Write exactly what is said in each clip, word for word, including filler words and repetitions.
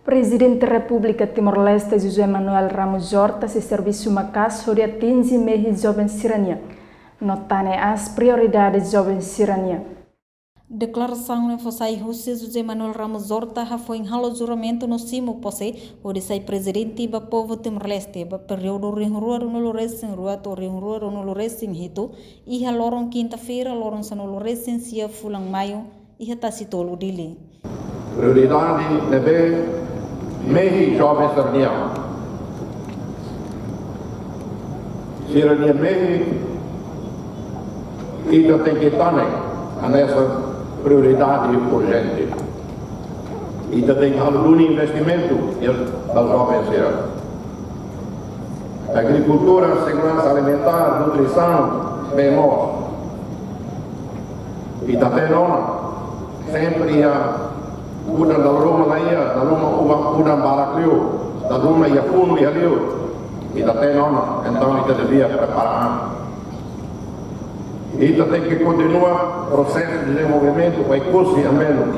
Prezidente Repúblika Timor-Leste José Manuel Ramos Horta sei servisu maka'as hodi atinje mehi joven sira-nian, no tane aas prioridade joven sira-nian. Deklarasaun ne'e fó sai husi José Manuel Ramos Horta hafoin halo juramentu no simu pose hodi sai prezidente ba povu Timor-Leste ba períodu rihun rua ruanulu resin rua to'o rihun rua ruanulu resin hitu, iha loron kinta-feira, loron sanulu resin sia fulan Maiu, iha Tasitolu, Dili. Prioridade ne'ebé mehi joven sira-nian. Sira-nia mehi ita tenke tane hanesan prioridade urjente. Ita tenke halo duni investimentu iha ba joven sira. Agrikultura, seguransa alimentár, nutrisaun, bee moos. Ita hatene ona, sempre iha udan dala ruma la iha, dala ruma udan, udan barak liu, dala ruma iha funu iha liur. Ita hatene ona, entaun ita devia prepara an. Ita tenke kontinua prosesu de dezenvolvimentu Oekusi, Ambenu.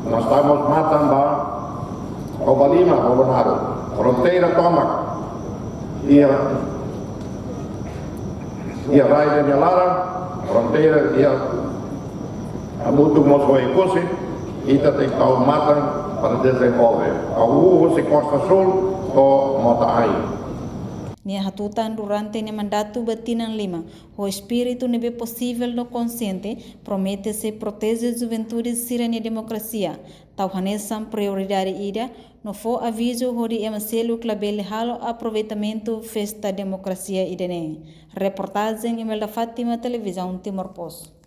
Nós estamos matan ba Covalima, Bobonaro. Fronteira tomak iha, iha rai ida nia laran, fronteira iha hamutuk mós ho Oekusi, ita tenke tau matan para dezenvolve. Hahú husi Costa Sul to'o Mota Ain. Nia hatutan durante nia mandatu ba tinan lima, ho espíritu ne'ebé posivel no konsiente, promete sei proteje juventude sira-nia demokrasia, tau hanesan prioridade ida, no fó avizu hodi ema seluk labele halo aproveitamentu festa demokrasia ida-ne'e. Reportajen Imelda Fátima, Televizaun Timor Post.